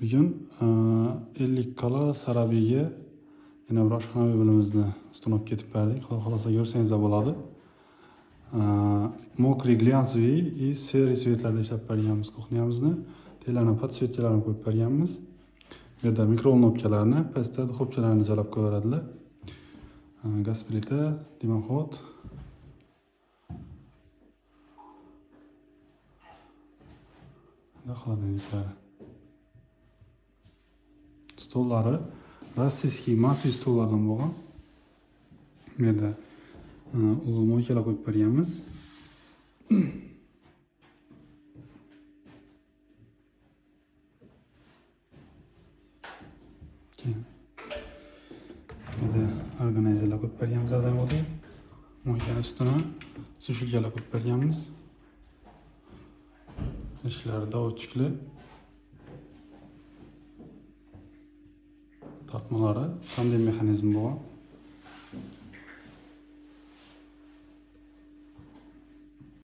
Bugun Ellikqal'a Sarabiga yana bir oshxona mebelimizni ustini olib ketib berdik. Xudo xohlasa ko'rsangizlar bo'ladi. Мокрый глянцевый и серый svetlarda ishlab berganmiz kuxnyamizni. Telani подсветкalarini qo'yib berganmiz. Bu yerda mikrovolnovkalarni, pastda duxovkalarni jalab qo'yaveradilar. Gaz plita, dimoxod. Холодильниклari. Stollari rossiyskiy Matiz stollardan bo'lgan. Bu yerda ulug' moykalar qo'yib berganmiz. Keyin bu yerda organizerlar qo'yib berganmiz oddiy. Moykani ustuna sushilkalar qo'yib berganmiz. Eshiklari доводчикli. Tortmalari tandem mexanizmi bo'lgan.